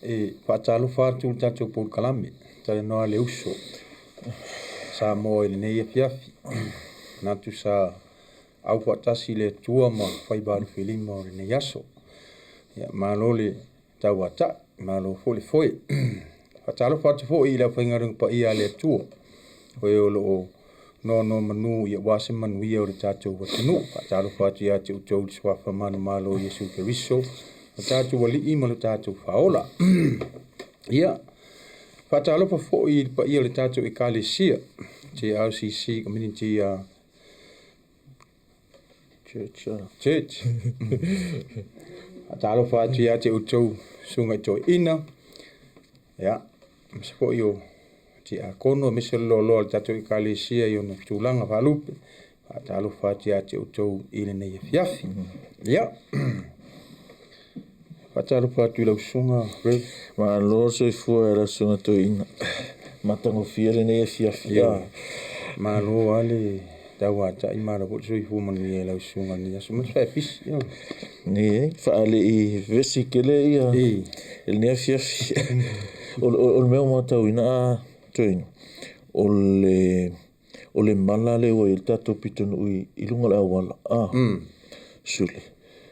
E faatalofa atu i le tatou polokalame, Talanoa le Uso, Samoa i lenei afiafi. Manatu sa aufaatasi le Atua ma faiva alofilima o lenei aso. Ia, malo le tauatai, malo foi le foe. Faatalofa atu foi i le aufaigaluega paia a le Atua, o e o lo o nonomanu aua se manuia o le tatou atunuu. Faatalofa atu ia te outou i le suafa manumalo o Iesu Keriso, lo tatou Alii ma lo tatou Faaola. Ia, faatalofa foi i le paia o le tatou Ekalesia, JRCC Community Church. Church. Faatalofa atu ia te outou susuga i toeaina, ia, aemaise foi o tiakono, aemaise o le loaloa o le tatou Ekalesia i ona tulaga faalupe. Faatalofa atu ia te outou i lenei afiafi. Ia, faatalofa atu i lau susuga Rev. Malo soifua e lau susuga toeaina. Matagofie lenei afiafi. Ia, malo lava le tauatai, malo foi le soifua manuia i lau susuga i lenei aso. Ma le faapisi. Ia. Ni, faalei vevesi tele ia E, i lenei afiafi. O le mea ua matauina a toeaina, o le mala lea ua i ai le tatou pitonuu i luga o le auala. Ah, sule.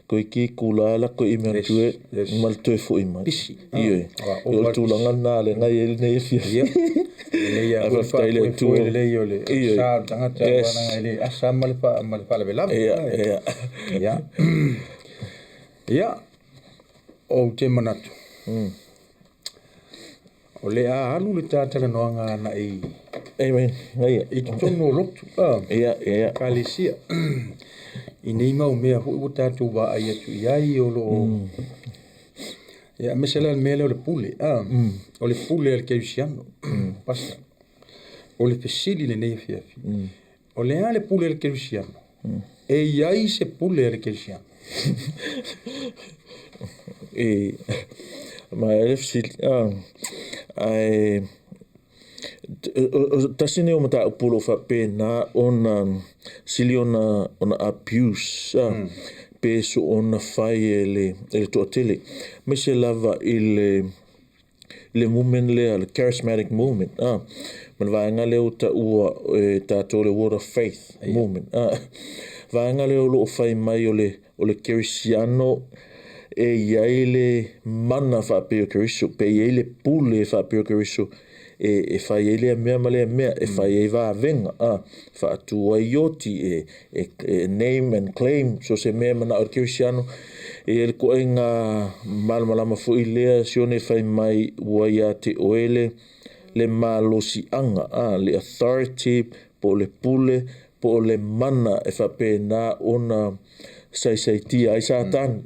Toeitiiti tulai lako i mea tue ma le toe foi mai. Pisi. Ioe. Ah, O le tulaga lena lea na i ai lenei afiafi. Ia, lelei Ae lava foi faafetai i le faafoefoe Atua. lelei o le Ioe. sa o le tagata ua leaga e le asa ma le faalavelave. Ia, ia. Ia. Ia, ou te manatu, o le a alu le ta talanoaga agai Amen. Ia. i totonu o lotu, ah, Ia, ia. Ekalesia. I nei mau mea foi ua tatou vaai atu i ai o lo o ia, aemaise la le mea lea o le pule, ah, o le pule a le kerisiano. Pastor, o le fesili lenei afiafi. O le a le pule a le kerisiano? E i ai se pule a le kerisiano? E ma e le fesili. Ah, ae o tasi nei o mataupu o lo o faapena ona sili ona abuse pe soona fai e le toatele, aemaise lava i le movement lea, le charismatic movement, ma le vaega lea ua taua e tatou le Word of Faith movement. Vaega lea o lo o fai mai o le kerisiano e i ai le mana faapea o Keriso, pe i ai le pule faapea o Keriso e fai ai lea mea ma lea mea, e fai ai vavega, faatu ai oti, e name and claim so se mea e manao le kerisiano. E i ai le ituaiga malamalama foi lea sione e fai mai ua ia te oe le malosiaga, le authority po o le pule po o le mana e faapena ona saisaitia ai Satani,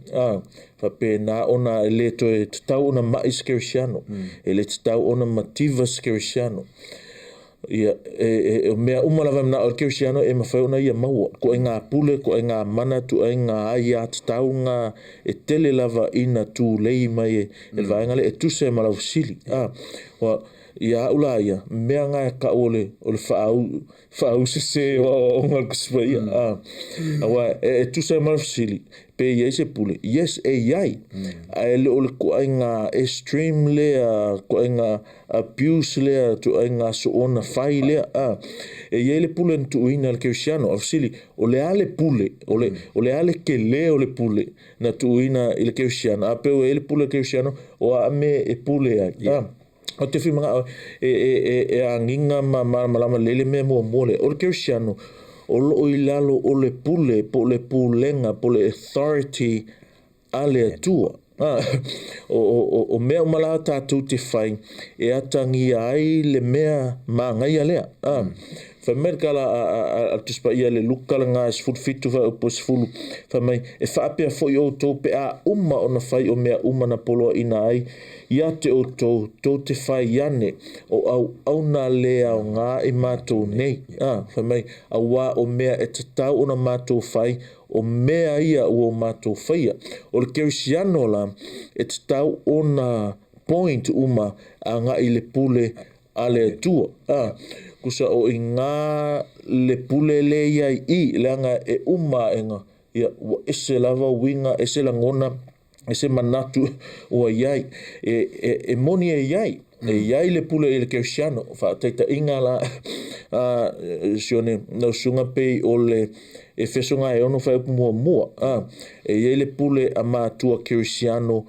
faapena ona e le toe tatau ona mai se kerisiano, e le tatau ona mativa se kerisiano. Ia, e mea uma lava e manao le kerisiano e mafai ona ia maua ituaiga pule, ituaiga mana, ituaiga aiatatau ga e tele lava ina tulei mai e le vaega lea e tusa ma lau fesili. Wa ia au la ia mea ga e tau o le faausese o aoaoga o le Tusi Paia. Aua e tusa ma le fesili pe i ai se pule, yes, e i ai, ae le o le ituaiga extreme lea, ituaiga abuse lea, ituaiga soona fai lea. E i ai le pule na tuuina e le kerisiano. O le fesili, o le a le pule, o le a le tele o le pule na tuuina i le kerisiano? A pe ua i ai le pule kerisiano, o a mea e pule ai? O te whimangaʻo e agiga ma malamalama lelei le mea muamua lea. O le kerisiano, o loo i lalo o le pule po o le pulega po o le authority a le Atua. O mea uma la tatou te fai e atagia ai le mea magaia lea. Fai mai le tala a le Tusi Paia le Luka lena 17 faaupu 10, fai mai, e faapea foi outou pe a uma ona fai o mea uma na poloaiina ai ia te outou, tou te fai ane, o auauna le aoga i matou nei. Fai mai, auā o mea e tatau ona matou fai, o mea ia ua matou faia. O le kerisiano la, e tatau ona point uma agai i le pule a le Atua. Kusa o i ngā le pule le iai i, leaga e uma aega, ia, ua ese lava uiga, ese lagona. E se manatu ua i ai. E moni e i ai. E i ai le pule i le kerisiano. Faataitaiga la, sione nausuga pei o le Efeso 6 fuaiupu 1. E i ai le pule a matua kerisiano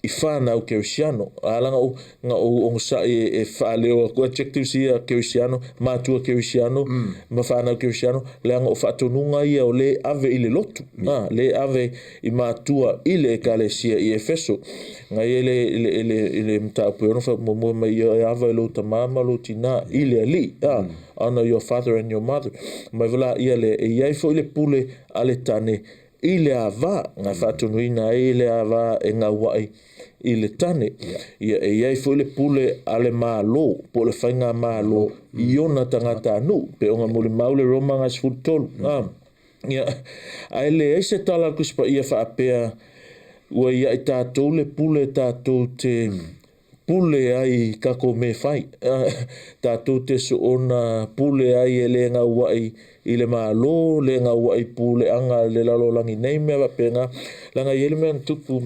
i whanau kerisiano. Ala nga o ogosa'i e faaleo aku adjectives ia kerisiano, matua kerisiano, ma whanau kerisiano, leaga o faatonuga ia o le ave i le lotu. Le ave i matua i le ekalesia i Efeso. Nga ia le mataupu e ono wha mai ia ava i lo tamama lo tina i le ali. Honor your father and your mother. Mai wala ia le e iai fo i le pule a le tane i le ava. Nga faatonuina ai le ava e ngā wai i le tane. Ia e iai fo i le pule a le malo, po le whainga malo i ona tangata anu. Pe onga muli mau le Roma ngā 13. Ia, ai le eise tala kuspa ia whaapea ua ia i tātou le pule tātou te pule ai kako me whai. Tātou te so ona pule ai e le ngā wai i le malo, le ngā wai pule anga le lalo langi nei mea wapenga. Langa i ele mea tupu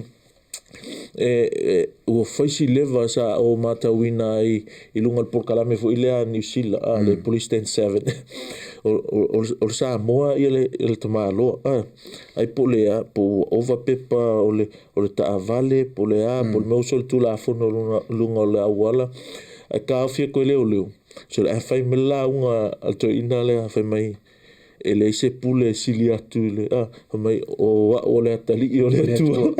ua faisi leva sa o matauina i lunga le polokalame fo i lea New Zealand, le Police Stand 7. O le Samoa ia le tamaloa. Ai po le a, po ova pepa o le taavale, po le a, po le mea uso le tulafono lunga o le auala. Ai ka ofia koe leo leo. So le a whai me la unga al toina le a whai mai e le se pule sili atu le mai o a o le atali o le atua.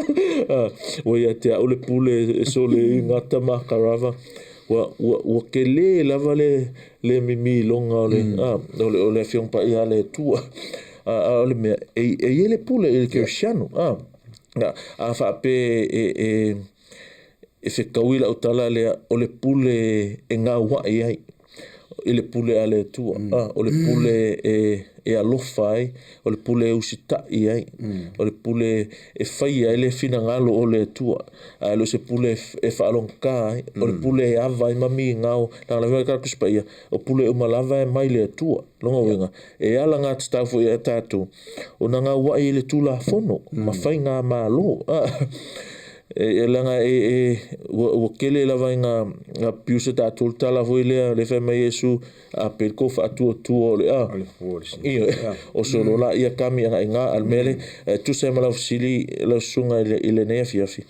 Ua ia te au le pule e so le ngata makarava. Ua ke le lava le mimi longa o le o le afioga paia a le Atua. O le mea e i le pule i le kerisiano. A whaape e whekaui lau tala lea o le pule e ngā wai ai. I le pule a le Atua. O le pule e alofa ai, o le pule e usita'i ai, o le pule e whai ai le finangalo o le Atua. A lo se pule e whaalongka ai, o le pule e ava ai mami ngao, langa la wea kakuspa ia, o pule umalava e mai le Atua. Longa winga, e ala ngā tatau i a tātou, o na ngā wai i le tūla fono, ma whai ngā malo. E langa e ua kele lava i ngā piusa tātou tala foi lea, le whai mai Yesu, a pelko whaatua tua o le a. O solo la ia kami anga i ngā almele, tusa e malau sili lau sunga i le nea fiafi.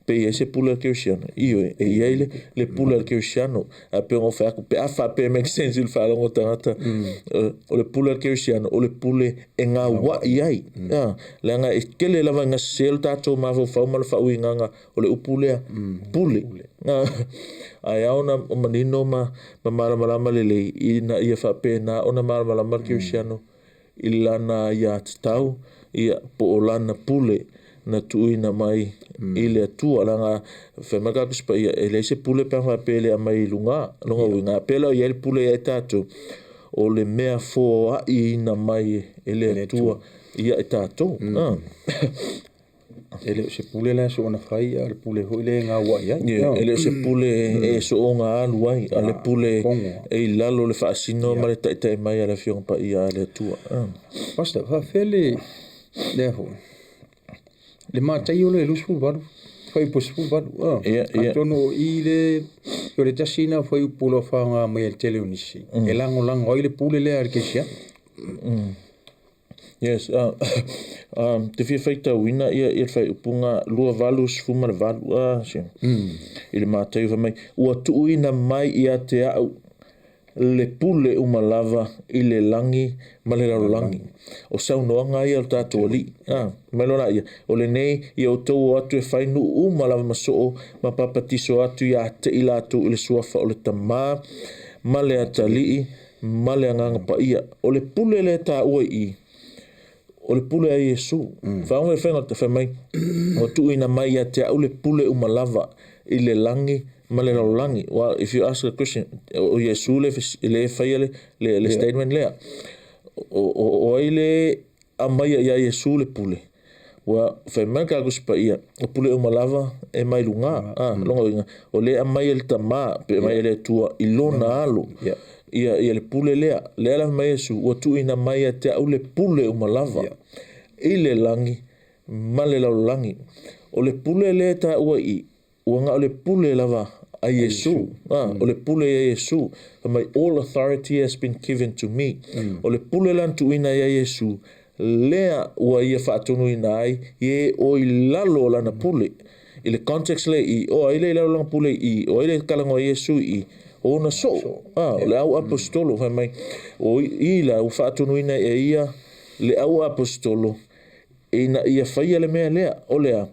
Pe ia se pule al kerisiano. Iyo e ia i le pule al kerisiano. A pe ngo whaku, pe a wha pe make sense i le whaalongo tangata. O le pule al kerisiano, o le pule e ngā wai ai. Leanga e kele lava ngā sel tātou mawhau ma le whaui nganga o le upulea pule. Ai aona o manino ma malamalama lelei ina ia faapena ona malamalama le kerisiano i lana ia tatau ia po o lana pule na tuuina mai i le Atua. Langa whaimaka kuspa ia e leise pule pe whapele a mai lunga longa uinga pela ia le pule ia e tātou o le mea foai ina mai e le Atua ia e tātou. E le o se pule la so ona whai a le pule hoi le ngā wai ai. E le o se pule e so o ngā alu ai, a le pule e i lalo le whaasino ma le taitai mai a le afioga paia a le Atua. Pastor, whawhele lea hoi. Le mātai o le 28, whai upu 18. Atono i le, o le tasina whai upu lo whaanga mai al tele o nisi. E lango lango ai le pule lea al kesia. Yes, te fia whaitauina ia i le whaiupunga 28 i le mātai mai. Ua tuuina mai ia te au le pule umalava i le langi ma le lalolagi. O saunoaga ia o le tātou alii. Mai lola ia. O le nei ia o tau atu e whainu umalava ma soo ma papatiso atu ia te i lātou i le suafa o le tamā ma le atalii ma le anganga paia. O le pule le tā ua i o le pule a Iesu. Whaonga e whainga te whai mai, o tuuina mai ia te au le pule umalava i le langi ma le lalolagi. Well, if you ask a question, o Iesu le whaia le statement lea. O ai le amaia ia Iesu le pule. Ua whai mai ka kuspa ia, o pule umalava e mai lunga. Longa uinga. O le amaia le tamā, pe mai le tua i lona alo. Ia le pule lea, lea la mai Iesu, ua tuuina mai ia te au le pule umalava i le langi ma le lalolagi. O le pule lea e taua i i, ua na o le pule lava a Iesu. O le pule ia Iesu. Fai mai, all authority has been given to me. O le pule la na tuuina ia Iesu, lea ua ia faatonuina ai i e o i lalo o lana pule. I le context lea i i, o ai lea i lalo o lana pule i i, o ai lea e talanoa ai Iesu i i, o ona soo. O le au aposetolo, fai mai, o i la ua faatonuina e ia le au aposetolo ina ia faia le mea lea, o le a?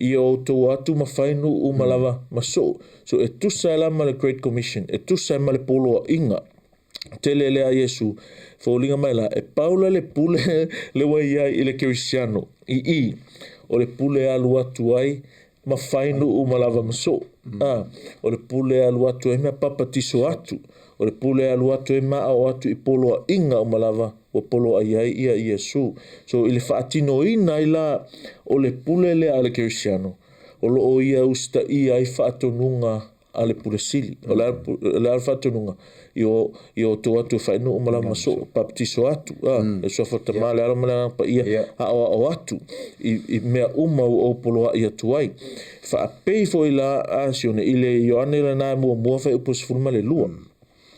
Ia outou atu ma fai nuu uma lava ma soo. So e tusa ai la ma le Great Commission, e tusa ai ma le poloaiga tele lea a Iesu, foliga mai la, e pau la le pule le ua i ai i le kerisiano i i, o le pule e alu atu ai ma fai nuu uma lava ma soo. O le pule e alu atu ai ma papatiso atu, o le pule e alu atu ai ma aoao atu i poloaiga uma lava ua poloai ai ia Iesu. So i le faatinoina ai la o le pule lea a le kerisiano, o lo o ia usitaia ai faatonuga a le Pule Sili. O le a le faatonuga? I o outou atu e fainuu ma lava ma soo, baptiso atu, le suafa o le Tama, le Alo ma le Agaga Paia, aoao atu i mea uma ua ou poloai atu ai. Faapei foi la a Sione i le Ioane lena e muamua fuaiupu e 12.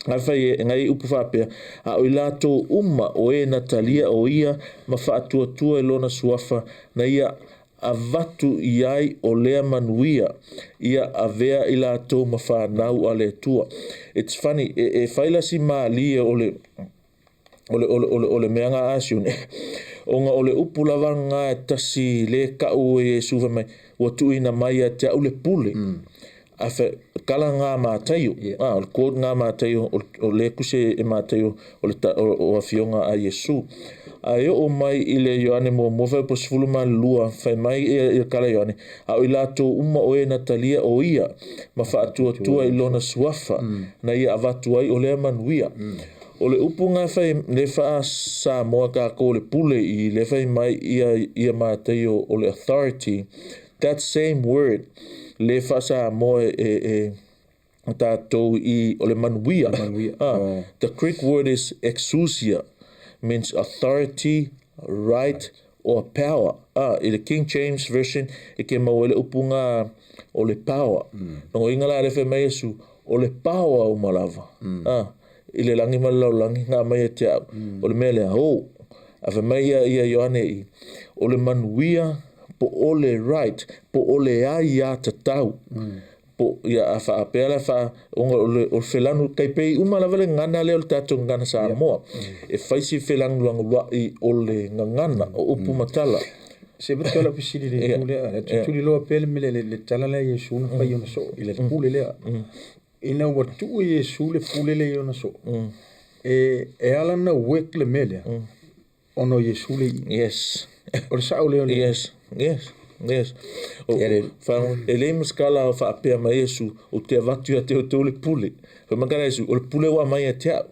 Ae fai e nai upu faapea, a o i latou uma o e na talia o ia ma faatuatua i lona suafa na ia avatu i ai o lea manuia, ia avea i latou ma fanau a le Atua. It's funny, e fai la si malie o le o le mea nga a Sione, ona o le upu lava nga e tasi le kau e Iesu fai mai, ua tuuina mai ia te au le pule. A fe kala nga Mataio, o le quote nga Mataio, o le kuse e Mataio, o le o afioga a Iesu. A e oo mai i le Ioane muamua fuaiupu 12, fai mai ia kala Ioane, a o i latou uma o e na talia o ia, ma faatuatua i lona suafa, na ia avatu ai o lea manuia. O le upu nga fai le faa Samoa kākou le pule i le fai mai ia Mataio o le authority, that same word le faa Samoa e tātou i o le manuia. The Greek word is exousia, means authority, right, or power. I le King James Version e ke maua le upu nga o le power. Nongo inga la le fai mai Iesu, o le power o malava. I le langi ma le lalolagi nga mai e te au. O le mea lea, o, a fai mai ia Ioane i, o le manuia po o le right, po o le ai a tatau. Po ia a faapea la fa ona o le felanu kai pei uma lava le gagana lea o le tatou gagana Samoa. E fai si felanulanula'i o le gagana o upu ma tala. Se vatu ala fesili le tu lea, le tutuli loa pea le mele le tala lea Iesu na fai ona soo i le pule lea. Ina ua tuu Iesu le pule lea i ona soo, e ala na work le mea lea, ona o Iesu le i. Yes. O le sao lea o le. Yes, yes. Yes. E le maskala o faapea mai Iesu, o te avatu ia te outou le pule. Fai mai kana Iesu, o le pule ua mai ia te au.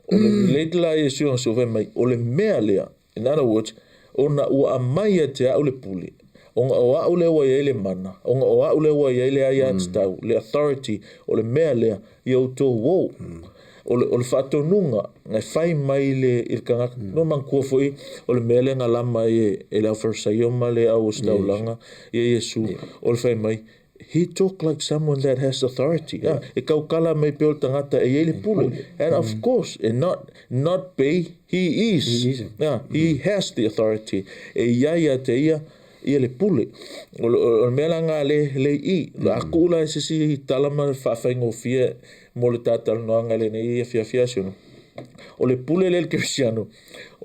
O le relate la Iesu ona so fai mai, o le mea lea, in other words, ona ua aumai ia te au le pule, ona o au lea ua i ai le mana, ona o au lea ua i ai le aiatatau, le authority, o le mea lea, ia outou o. O le faatonuga, e fai mai i le tagata. No manatua foi, o le mea lea na lama ai e le au Farisaio ma le au ositaulaga ia Iesu, o le fai mai, he talk like someone that has authority. E kaukala mai pea o le tagata e i ai le pule. And of course, and not be, he is. He has the authority. E i ai ia te ia, ia le pule. O le mea la ngā le i. A kuu la e sisi tala ma whaawhaingofia mo le tātalanoaga lenei ia fiafia asiono. O le pule le kerisiano,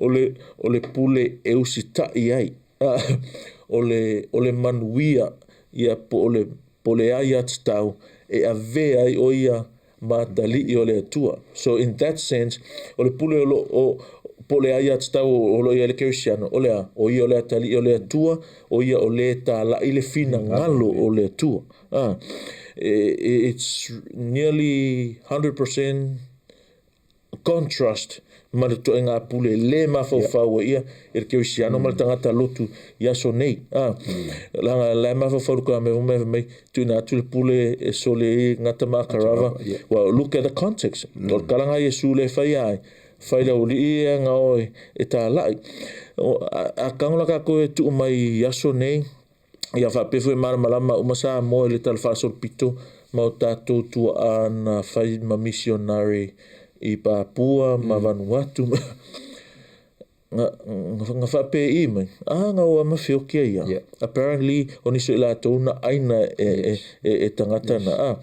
o le pule e usita'i ai. O le manuia ia po o le ai atatau e avea ai o ia matali'i o le Atua. So in that sense, o le pule o po le ai atatau o lo ia le kerisiano, o le a, o ia o le atali'i o le Atua, o ia o le tāla'i le finagalo o le Atua. It's nearly 100% contrast ma le toenga pule le mafaufau ia e le kerisiano ma le tagata lotu i aso nei. Langa la mafaufau ka me me mai tuina atu le pule e sole i ngata makarava. Well, look at the context. O le kalanga Iesu le fai ai, fai lau li e nga oe e tālai. A kangola ka koe tuu mai i aso nei, Ia faapea foi malamalama uma Samoa i le Tala Faasolopito ma o tatou tuaa na fai ma misionare i Papua ma Vanuatu. Nga nga faapei mai, a nga o ama feoki ia. Apparently, o nisi o i latou na aina e tagata na. A,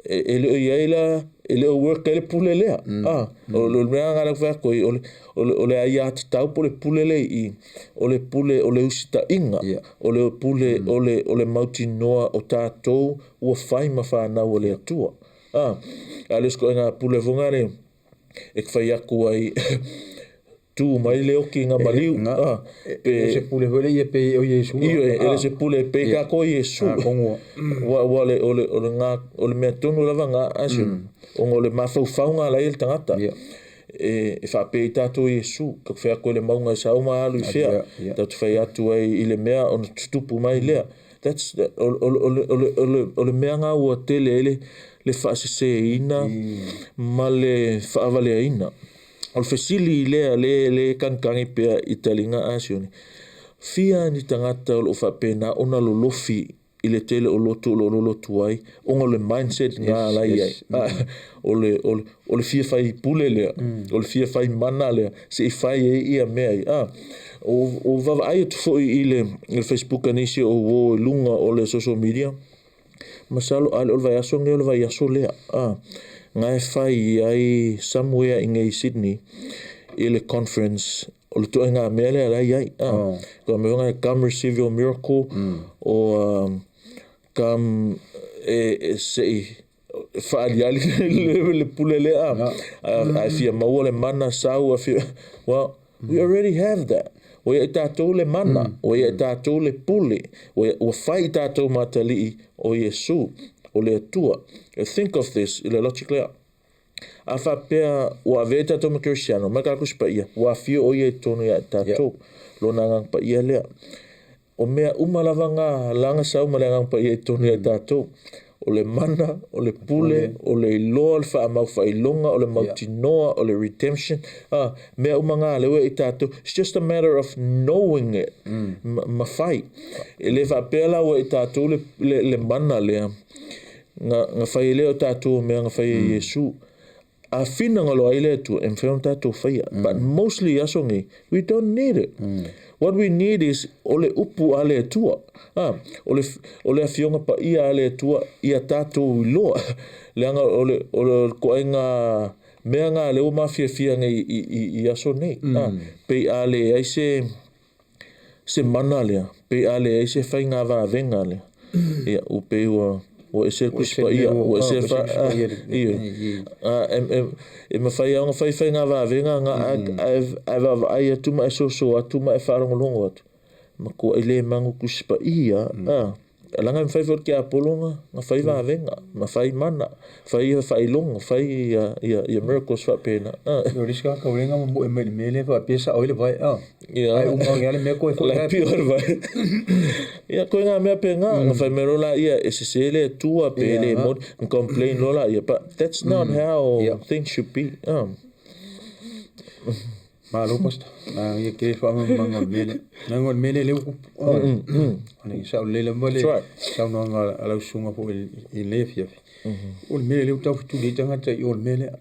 e le o i ai la, e le o work ai le pule lea. A, o le mea nga lau whai koe, o le aia tatau po le pule le i, o le pule o le usita'iga, o le pule o le mautinoa o tatou ua fai ma whanau o le Atua. A, a le usko nga pule fonga le, e whai aku ai, tu mai le oki nga maliu. A, pe se pule foi le ia pe o Iesu. Io e le se pule pe ka ko Iesu. Wa wa le o le o le nga o le mea tonu lava nga aso. O ngo le mafaufauga la i le tagata. E whape i tātou Iesu, ka whea koe le maunga sa uma alu i whea. Tau te whai atu ai i le mea o na tutupu mai lea. That's o le mea ngā ua tele ai le whaasese ina ma le whaavaleaina. O le fesili lea le kankangi pea i talinga asione. Fia ni tagata o loo faapena ona lolofi i le tele o lotu o lo lolotu ai, ona o le mindset ngā la i ai. O le fia fai pule lea, o le fia fai mana lea, se i fai e ia mea i. O vava ai atu foi i le Facebook anisi o wo i lunga o le social media, masalo ale o le vaiaso nge o le vaiaso lea. Nga e fai ai somewhere i ngei Sydney i le conference o le to'e ngā mea lea la i ai. Ko mea nga come receive your miracle o come e se i whaaliali le pule lea. A fia maua le mana sau a fia. Well, we already have that. Ua ia i tātou le mana, ua ia i tātou le pule, ua fai i tātou matali'i o Iesu, o le Atua. Think of this, i le logic lea. A whapea, ua avea i tātou ma Kristiano, mai ka kusi paia, ua whio o ia i tonu ia i tātou, lona ngang paia lea. O mea uma lava ngā langa sau ma le ngang paia i tonu ia i tātou. O le mana, o le pule, o le iloa, o le whaamau whailonga, o le mautinoa, o le redemption. Mea uma ngā lewe i tātou. It's just a matter of knowing it. Ma whai. E le whaapea la ua i tātou le mana lea. Nga whai lea o tātou mea nga whai e Iesu. A whina ngalo ai lea tu, e mwhai o tātou whaia. But mostly aso ngi, we don't need it. What we need is o le upu a le Atua. O le afionga pa ia a le Atua ia tātou iloa. Leanga o le koe ngā mea ngā leo mafiafia ngai i aso nei. Pei a le ai se mana lea. Pei a le ai se whai ngā vāvenga lea. Ia, u pei ua ese kusi pa ia, ua ese fa, e mawhai au ngā whai whai ngā vāvenga ngā ai vava ai atu ma e soso atu ma e whaalongolongo atu. Ma kua i le mangu kusi pa ia, langa me whai whai ki a polonga, ngā whai vāvenga, ma whai mana, whai whailonga, whai ia miracles whapena. O riska ka urenga mo e mele mele fa pesa o le vai. Ai unga ngi ale me ko e foi. La pio le vai. Ia koe ngā mea pe ngā, ngā whai mero la ia e se se le tua pe le mo complain lola ia, but that's not how things should be. Malo pastor. Ia ke wha manga o mele. Nanga o mele le uku. Ani sa o le lamba le. Sa no nga ala usunga po i le fia. O le mele le tau tu le tangata i o le mele.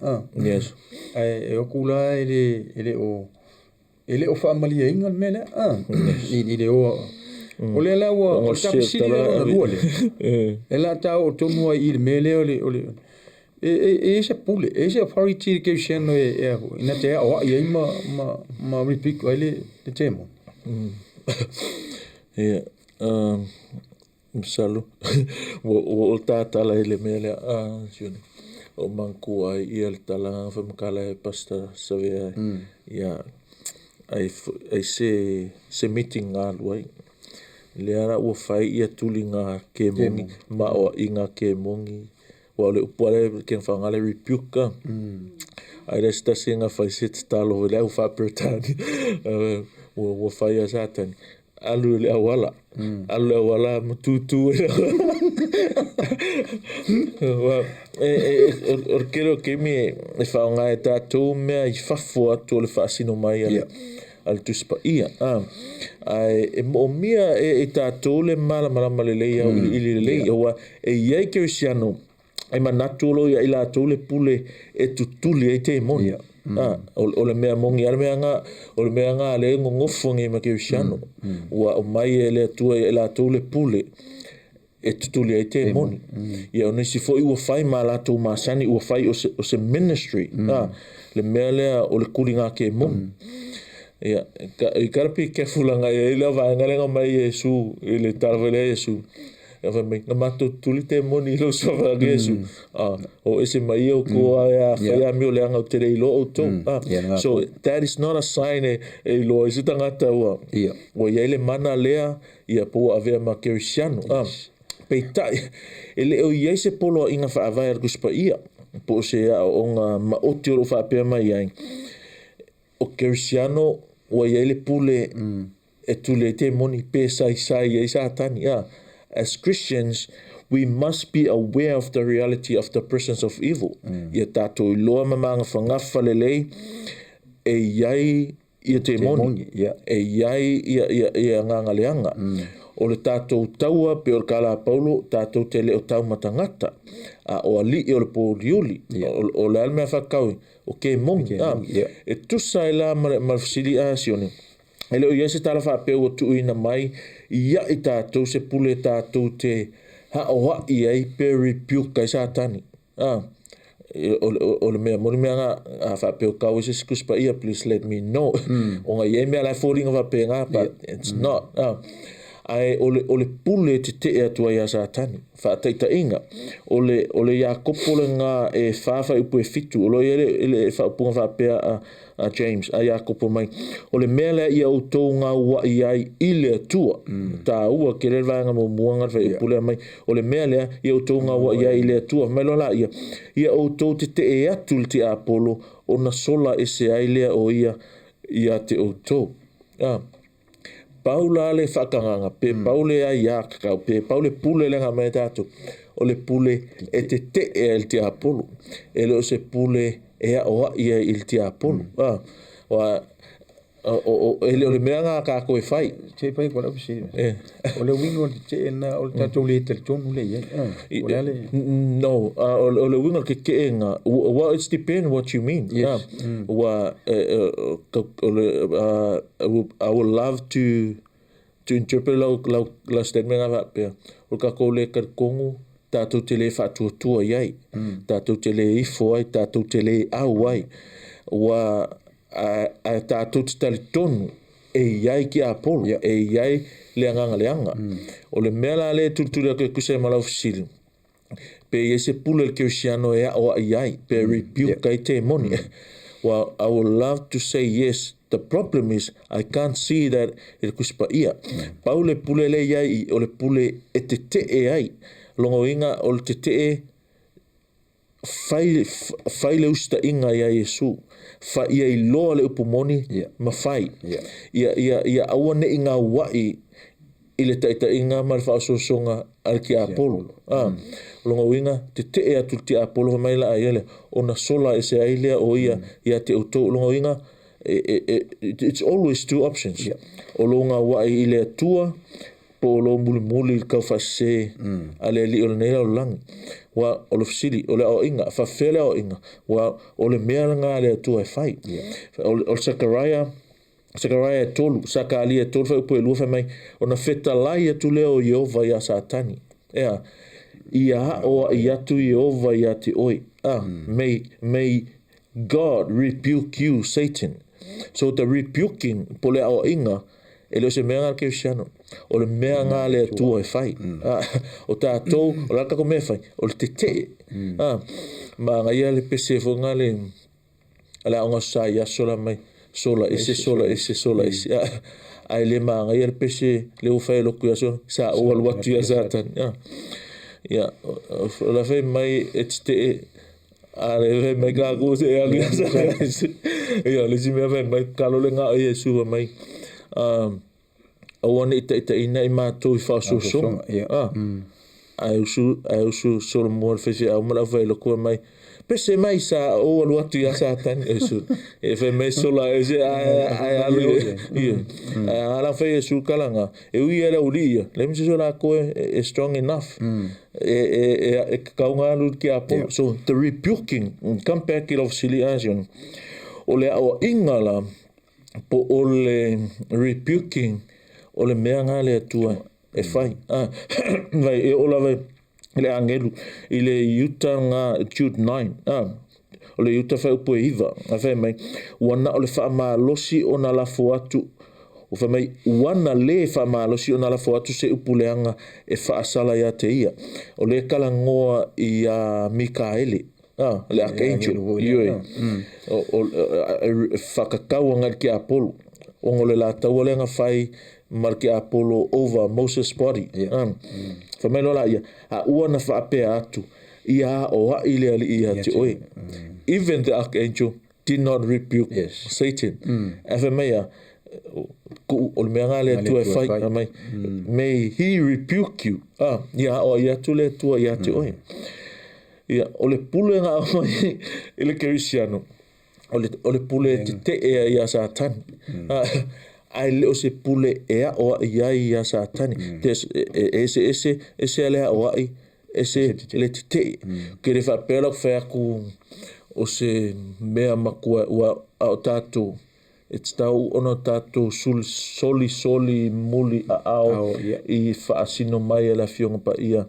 Yes. Ai e o kula e le o e le o wha amalia inga le mele. I le o o le la ua o tapisili le lua le. E la tau o tonua i le mele o le o le e se pule, e se authority ke siano e ina te o ai ma repeat ai le temo. Ia, masalo ua o tātala i le mea lea, sione. O mangku ai ia le talanga whamakala e pasta sawea ia ai se meeting ngā luai. Lea ra ua whai ia tuli ngā kemongi, ma o i ngā kemongi. Ua le upu ale ke whanga le rebuke. Ai le stasi ngā whai se te talo le au whaperetani. Ua whai a satani. Alu le awala. Alu le awala ma tūtū. O kero ke mi e whaonga e tātou mea i whafo atu o le whaasino mai a le Tusi Paia. Ae e moomia e i tatou le malamalama lelei auiliili lelei, aua e i ai kerisiano e manatu o lo o ia i latou le pule e tutuli ai temoni. O le mea moni a le mea nga, o le mea nga le gogofo nei ma kerisiano. Ua aumai e le Atua ia i latou le pule e tutuli ai temoni. Ia o nisi foi ua fai ma latou masani, ua fai o se ministry. Le mea lea o le kuliga kemoni. Ia, you gotta be careful langa e ai lea vaega lea na aumai Iesu i le tala foi lea a Iesu. Ia fai mai, na matou tutuli temoni i lou suafa Iesu. O ese mai ia outou a fai amio leaga ou te le iloa outou. So that is not a sign e iloa ai se tagata ua ua i ai le mana lea, ia po ua avea ma kerisiano. Peitai, e le o i ai se poloaiga faavae a le Tusi Paia po o se aoaoga maoti o lo o faapea mai ai, o kerisiano ua i ai le pule e tuli ai temoni pe saisai ai Satani. As Christians, we must be aware of the reality of the presence of evil. Ia tatou iloa ma magafagafa lelei e i ai ia temoni, e i ai ia agaga leaga. O le tatou taua pe o le kalapaulo, tatou te le o tau ma tagata, a o alii o le pōuliuli. O le a le mea faakau o kemoni. E tusa ai la ma le fesili a Sione, e le o i ai se tala faapea ua tuuina mai ia i tatou se pule tatou te haoai ai pe rebuke ai Satani. O le mea moni mea nga a faapea o kau ai se isi Tusi Paia, please let me know. Ona e i ai mea la e foliga faapena, but it's not. Ae o le pule e tetee atu ai ia Satani. Faataitaiga, o le Iakopo lena e 4 fuaiupu e 7, o lo o i ai le faaupuga faapea a James, a Iakopo mai, o le mea lea ia outou gauai ai i le Atua. Taua tele le vaega muamua na le fuaiupu lea mai, o le mea lea ia outou gauai ai i le Atua. Fai mai loa laia, ia outou tetee atu i le tiapolo, ona sola ese ai lea o ia ia te outou. Pau la le faatagaga, pe pau le aiā tatau, pe pau le pule lea na aumai e tatou, o le pule e tetee ai i le tiapolo. E le o se pule e aoai ai i le tiapolo. E le o le mea na tatou e fai. Se i fai atu lau fesili. O le uiga o le tetee lena, o le tatou le talitonu lea i ai. O le a le... No, o le uiga o le teteega, well, it's depend what you mean. Yes. Ua, o le, I would love to interpret lau statement nga faapea, o le tatou le talitonu, tatou te le faatuatua i ai, tatou te le ifo ai, tatou te le au ai. Ua a tatou te talitonu e i ai tiapolo, e i ai le agaga leaga. O le mea la lea e tulituli atu e tusa ai ma lau fesili, pe i ai se pule le kerisiano e aoai ai, pe rebuke ai temoni. Well, I would love to say yes. The problem is, I can't see that i le Tusi Paia. Pau le pule le i ai, o le pule e tetee ai. Logoina o le tetee fai, fai le usita'iga iā Iesu. Fa ia iloa le upu moni ma fai. Ia aua ne'i gaua'i i le ta'ita'iga ma le fa'aososoga a le tiapolo. O lona uiga, tete'e atu le tiapolo fai mai la'a ia lea, ona sola ese ai lea o ia ia te outou. O lona uiga, it's always two options. O lou gaua'i i le Atua, po o lou mulimuli i le taufaasese a le alii o lenei lalolagi. Ua o le fesili, o le aoa'iga, faafefea le aoa'iga? Ua o le mea lena a le Atua e fai. O le Sakaraia e 3, Sakalia e 3 fuaiupu e 2 fai mai, ona fetalai atu lea o Ieova iā Satani. Ea, ia aoa'i atu Ieova iā te oe. May God rebuke you, Satan. So the rebuking, po le aoa'iga, e le o se mea nga le kerisiano. O le mea nga le Atua e fai. O tatou, o le a le tatou mea e fai, o le tetee. Ma agaia le pese foi nga le, a le aoga sa i aso la mai, sola ese, sola ese, sola ese. Ae le magaia le pese le ua fai e lotu i aso, sa ou alu atu ia Satani. Ia, o la fai mai e tetee, a le fai mai kākou se e alu ia Satani. Ia, le isi mea fai mai, kalo le ngao Iesu fai mai, aua ne'i ta'ita'iina i matou i fa'aososoga. Ae usu solomua le faifeau ma le aufailoko mai, pese mai sa ou alu atu ia Satani e su e fai mai sola e se ae alu ia ala fai e su kalanga e ui ele uli ia le mi sola ko e strong enough e kaunga alu ki apo. So the rebuking, come back i sili asion o le ao inga la po o le rebuking o le mea nga le atua e fai vai e ola vai le angelu i le iuta nga Jude 9 o le iuta fai upu e iva a fai mai ua na o le faamalosi ona lafo atu o fai mai ua na le faamalosi ona lafo atu se upu leaga e faasala ia te ia o le kalagoa ia Mikaele le archangel ioe o whakakau anga ki Apollo o le la taua lenga fai ma ki Apollo over Moses body. Fa mai lola ia a ua na faapea atu ia o ai le ali ia te oe. Even the archangel did not rebuke Satan. A fa mai ia o le mea le atua e fai mai may he rebuke you. Ia o ia tu le atua ia te oe. Ia o le pule nga mai i le Kerisiano o le pule te te e ia Satani. Ai le o se pule e a o ia ia Satani. Te ese ese ese le o ai ese le te te. Ke le whapela whaku o se mea makua ua o tātou. E te tau ono tātou soli soli muli a ao i whaasino mai e la fionga pa ia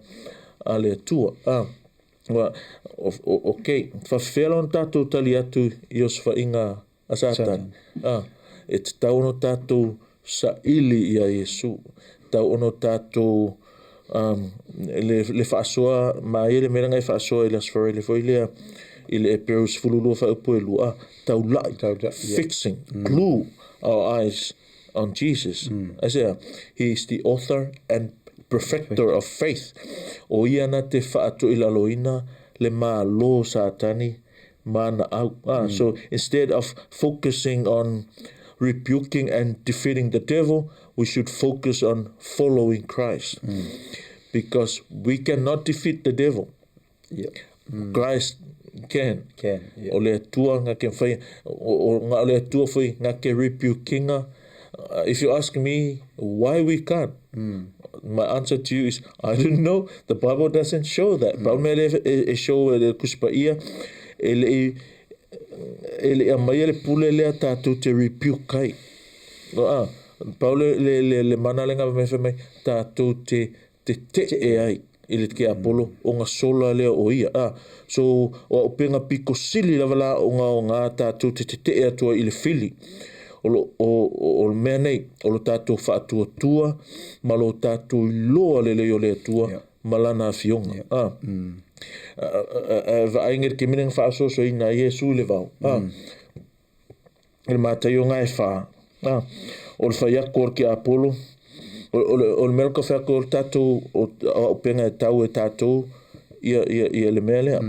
a le atua. Ok, whawhela on tātou tali atu i o swainga a Satan. E te tau ono tātou sa ili ia Iesu. Tau ono tātou le whaasoa, ma ia le meranga e whaasoa i le asfara le foi lea i le Eperos fululua whaupu e lua. Tau lai, fixing, glue our eyes on Jesus. Isaiah, he is the author and perfecter of faith. O ia na te whaatu i laloina le malo Satani mana au. So instead of focusing on rebuking and defeating the devil, we should focus on following Christ. Because we cannot defeat the devil. Christ can. O le atua nga ke whai, o nga le atua whai nga ke rebukinga. If you ask me why we can't, my answer to you is, I don't know. The Bible doesn't show that. Bible me e show e kuspa ia, e le a mai le pule lea tātou te rebuke kai. Pau le mana lenga me whai mai tātou te te e ai i le ke Apollo o ngā sola lea o ia. So o upenga piko sili lava la o ngā tātou te te e atua i le fili. O le mea nei, o lo tātou whaatuatua, ma lo tātou iloa le leo le atua, ma lana afionga. Vaai ngere ke minenga whaasoso i nā Iesu i le vau. Le mātai o ngā e wha. O le whaiako o ke Apollo, o le mea ka whaiako o le tātou, o upenga e tau e tātou, ia le mea lea.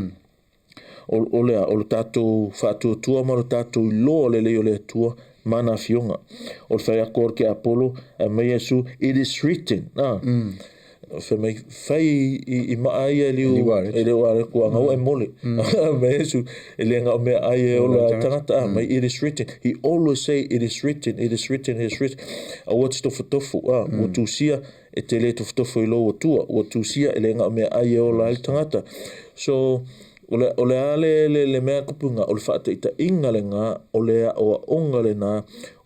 O lea, o le tātou whaatuatua ma lo tātou iloa le leo le atua, mana fionga. O le whaiako o ke Apollo, a mai Iesu, it is written. Whai mai, whai i maa ia liu, e leo are kua ngau e mole. Mai Iesu, e le ngau mea ai e ola tangata, mai it is written. He always say, it is written, it is written, it is written. A ua te tofutofu, ua tūsia, e te le tofutofu i lo tua, ua tūsia, e le ngau mea ai e ola ai tangata. So, o le a le mea kupunga, o le whaataita inga le ngā, o le a oa onga le ngā,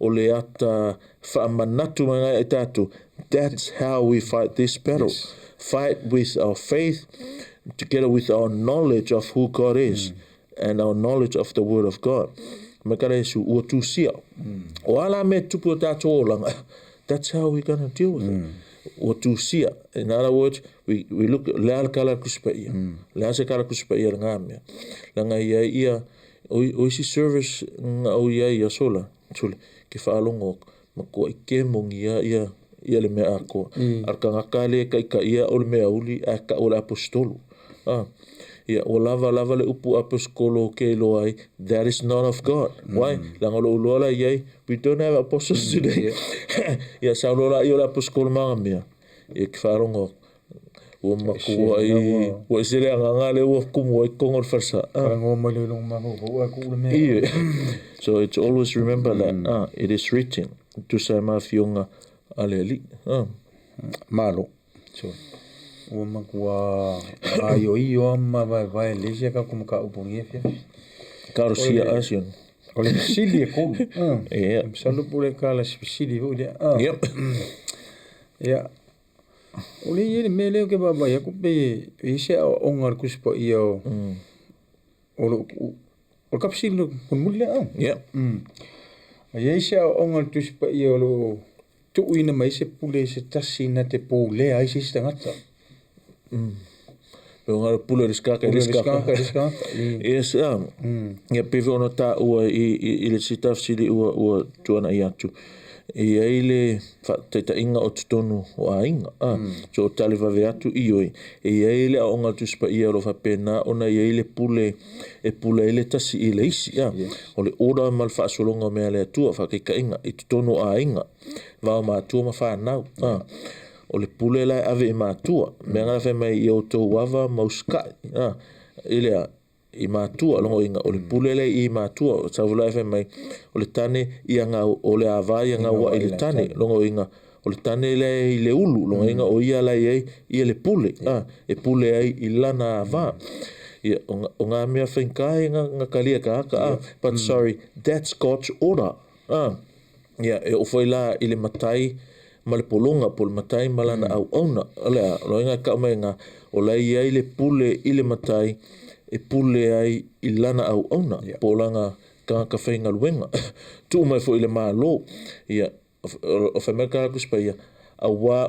o le ata whaamanatu mai e tātou. That's how we fight this battle. Yes. Fight with our faith, together with our knowledge of who God is, and our knowledge of the Word of God. Makara Yesu, ua tūsia. O ala me tupu o tātou olanga. That's how we're going to deal with it. Ua tūsia. In other words, we look, le ala kala kuspa ia. Le asa kala kuspa ia ngā mea. Langa ia ia, o isi service ngā o ia ia sola. Sole, ke whaalongo, makua i ke mongi ia ia le mea akoa. Ar ka ngaka le ka ika ia o le mea uli a ka o le apostolo. Ia, o lava lava le upu apostolo ke loa ai, that is not of God. Why? Langa lo uloa la iai, we don't have apostles today. Ia, sa uloa la ia o le apostolo manga mea. Ia, ke whaalongo, Ua matuai ua ese le agaga lea ua tumu ai totonu o le falesa. Talanoa mai loa i lou mafaufau ae tuu le mea. Ioe. So it's always remember that it is written, e tusa ai ma afioga a le Alii. Malo. So, ua matua maioio lava ma vaevae lelei si a tatou mataupu i lenei afiafi. Talosia a si ona. O le fesili e 3. Ia. Masalo po o le tala si fesili foi lea. Ia, o lea e i ai le mea lea ou te vaavaai atu pei e i ai se aoaoga a le Tusi Paia o o lo o o le ta fesili mulimuli lea. Ia. E i ai se aoaoga a le Tusi Paia o lo o tuuina mai ai se pule i se tasi na te pulea ai se isi tagata? Pe o pule o le isi tagata i le Pule o isi le isi tagata. Tagata i le isi tagata. Yes, ia pei foi ona taua i le isi tafesili ua tuanai atu. E i ai le faataitaiga o totonu o aiga. So o tali vave atu, ioe. E i ai le aoaoga a le Tusi Paia o lo o faapena ona i ai le pule e pule ai le tasi i le isi. O le order ma le faasologa o mea a le Atua, faataitaiga i totonu o aiga, va o matua ma fanau. O le pule la e ave i matua. Mea na fai mai ia outou ava ma usitai. I le a i matua logoina o le pule lea i matua. O sau la fai mai o le tane ia ngau o le ava ia ngau i le tane logoina o le tane lea i le ulu logoina o ia la i ai ia le pule e pule ai i lana ava. Ia o ngā mea whaingai ngā, ngā kalia ka aka, but sorry, that's God's order. Ia e o foi la i le matai ma le pologa po le matai ma lana auauna. O le a, loiga ka mai ngā, o la i ai le pule i le matai e pule ai i lana auauna. Po o lana tagata faigaluega. Tuu mai foi i le malo. Ia, o whai mai ka Tusi Paia, auā.